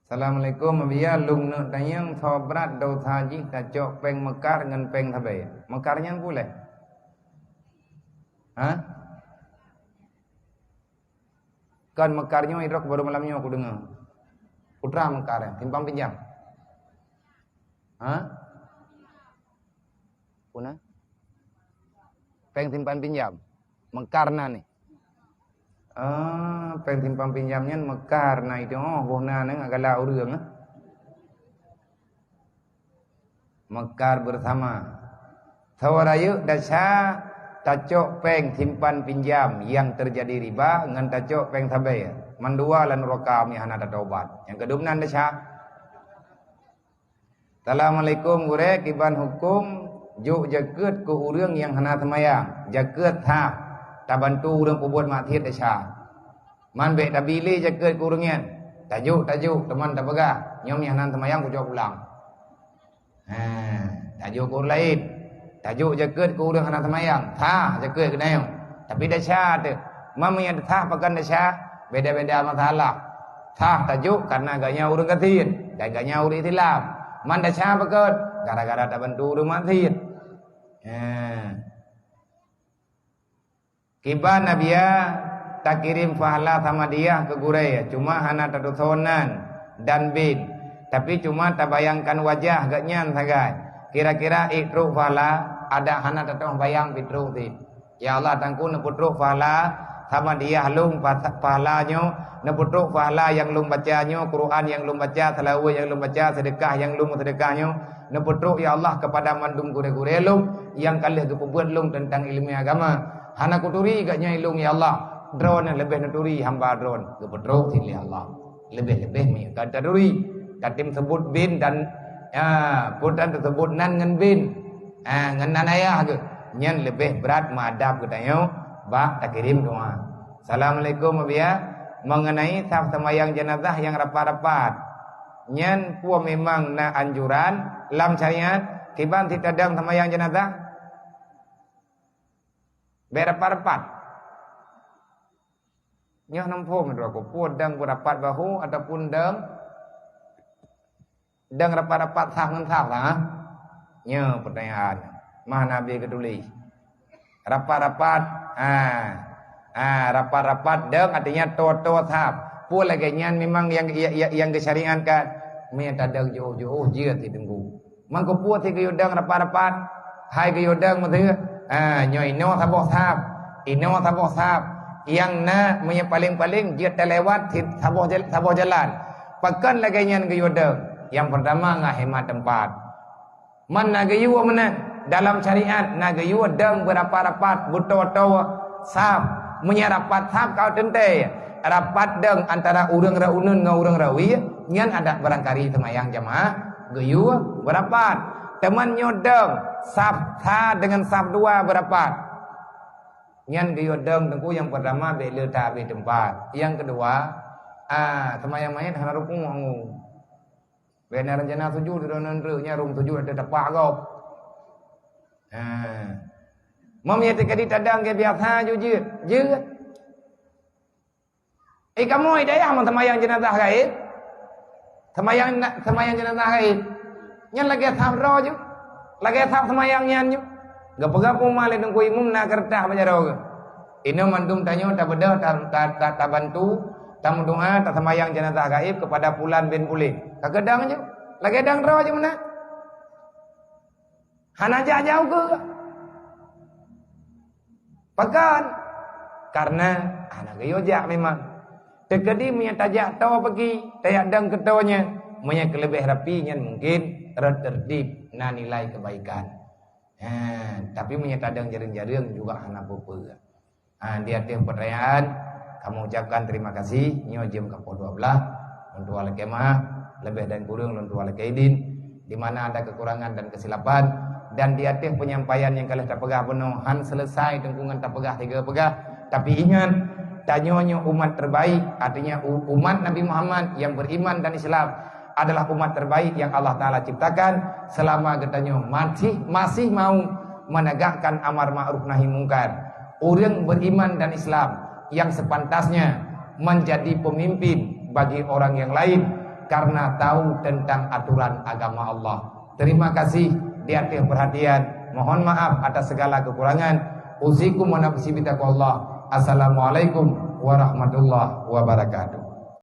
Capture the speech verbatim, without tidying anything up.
Assalamualaikum, Abiya. Lôn neuk tanyong, soe brat dosa jih tacok péng meukar ngon péng sabe? Meukar nyan peue lé? Ha? Kon meukar nyoe, idrok baru malam nyoe kudeungoe. Putra meukar, simpan pinjam. Ha? Peue na? Péng simpan pinjam. Meukar na ni. Ah, péng simpan pinjam nyan meukar na itu. Oh, boh na nang galak ureueng, eh. Meukar bersama. Sawa rayeuk desya tacok péng simpan pinjam yang terjadi riba ngon tacok péng sabe. Mandua lam nuraka meunyo hana tatobat. Nyang keudum nan desya. Assalamualaikum, Gurée. Kiban huköm jok jakeuet keu ureueng nyang hana seumayang? Jakeuet sah, tabantu ureueng peubuet maksiet desya. Man bék tabi lé jakeuet keu ureueng nyan. Tajok, tajok, teuma tapeugah, "Nyoe nyang hana seumayang kucok pulang." Ha, tajok keu ureueng laén. Tajok jakeuet keu ureueng hana seumayang. Sah jakeuet keu nyoe. Tapi desya teuh. Man meunyo sah pakon desya, beda-beda masalah. Sah tajok karena gobnyan ureueng gasien dan gobnyan ureueng Islam. Man desya pakon? Gara-gara tabantu ureueng maksiet. Ha. Kiban Abiya takirém pahala sama diah keu gurée, cuma hana tatusoe nan dan bin, tapi cuma tabayangkan wajah gobnyan sagai. Kira-kira ék trok pahala, adak hana tatu'oh bayang pih trok cit. Ya Allah, Teungku neupeutrok pahala sama diah lôn, pa-, pahala nyoe, neupeutrok pahala nyang lôn baca nyoe, Quran nyang lôn baca, seulaweuet nyang lôn baca, seudeukah nyang lôn meuseudeukah nyoe, neupeutrok, ya Allah, keupada mandum gurée-gurée lôn nyang ka lheueh geupeubuet lôn teuntang ileumèe agama. Hana kuturi gobnyan ilôn, ya Allah. Droeneuh leubeh neuturi hamba Droeneuh. Geupeutrok cit lé Allah. Leubeh-leubeh meunyo ka taturi, tatem seubut bin dan, ya, peue tan teuseubut nan ngon bin. Ah, ngon nan ayah geuh. Nyan leubeh brat meuadab geutanyoe bak takirém doa. Assalamualaikum, Abiya. Mengenai saf seumayang jenazah nyang rapat-rapat, nyan peue memang na anjuran lam syariat? Kiban sit tadong seumayang jenazah? Bék rapat-rapat. Nyoe hana muphom droe ku, peue dong beurapat bahu ataupun dong, dong rapat-rapat saf ngon saf, ha? Nyoe pertanyaan. Mah Nabi geutuléh. Rapat-rapat, ha. Ha, rapat-rapat dong artinya toe-toe saf. Peue lagée nyan memang nyang, nyang, nyang geusyariatkan. Meunyo tadong jiôh-jiôh jeuet sit teungku. Mangkeupeue sit geuyue dong rapat-rapat? Hai geuyue dong meuseu, ha, nyoe inoe saboh saf, inoe saboh saf. Nyang na meunyoe paleng-paleng jeuet talewat sit saboh jal-, saboh jalan. Pakon lagée nyan geuyue dong? Nyang peurtama, ngon hemat teumpat. Man na geuyue meunan, dalam syariat na geuyue dong beurapat-rapat, beutoe-toe saf. Meunyoe rapat saf ka teuntée, rapat dong antara ureuëng reuneun ngon ureuëng rawie, nyan adak barangkari seumayang jamaah geuyue beurapat. Teuma nyoe dong saf sa deungon saf dua beurapat. Nyan geuyue dong teungku, nyang peurtama bék le tabi teumpat. Nyang keudua, ah, seumayang manyét hana rukuk angu. Bék na rencana sujud droeneuh treuk, nyan rhom sujud ateueh tapak gob. Ha. Meunyoe teukeudi tadong geubiasa ju jeuet, jeuet. Eh, kamoe dayah mon seumayang jeunazah gaéb. Seumayang na-, seumayang jeunazah gaéb. Nyan lagée saf droe ju. Lagée saf seumayang nyan ju. Geupeugah peue ma lé teungku imum na keureutah bak jaroe geuh. Inoe mandum tanyoe tabeudôh, ta-, ta-, ta-, tabantu, tameudoá, taseumayang jeunazah gaéb keupada pulan bin pulan. Ka keudang ju. Lagée dang droe ju meunan. Hana jak jauh geuh. Pakon? Karena hana geuyue jak memang. Teukeudi meunyoe tajak toe peugi, tajak dong keu toe nyan, meunyoe keuleubeh rapi nyan mungkin rot teurtib na nilai kebaikan. Ha, tapi meunyoe tadong jareueng-jareueng juga hana peue-peue. Ha, di ateueh pertanyaan, kamoe ucapkan terima kasih. Nyoe jeuem ka poh dua belas. Lôn tuan lakée maaf, leubeh dan kureueng lôn tuan lakée idin. Di mana ada kekurangan dan kesilapan, dan di ateueh penyampaian nyang ka lheueh tapeugah bunoe han selesai teungku ngon tapeugah tiga peugah. Tapi ingat, tanyoe nyoe umat terbaik, artinya u-, umat Nabi Muhammad yang beriman dan Islam adalah umat terbaik yang Allah Taala ciptakan. Selama geutanyoe masih, masih mau menegakkan amar ma'ruf nahi mungkar, ureuëng beriman dan Islam yang sepantasnya menjadi pemimpin bagi orang yang lain, karena tahu tentang aturan agama Allah. Terima kasih di atas perhatian. Mohon maaf atas segala kekurangan. Usikum wa nafsi bitaqwallah. Assalamualaikum warahmatullahi wabarakatuh.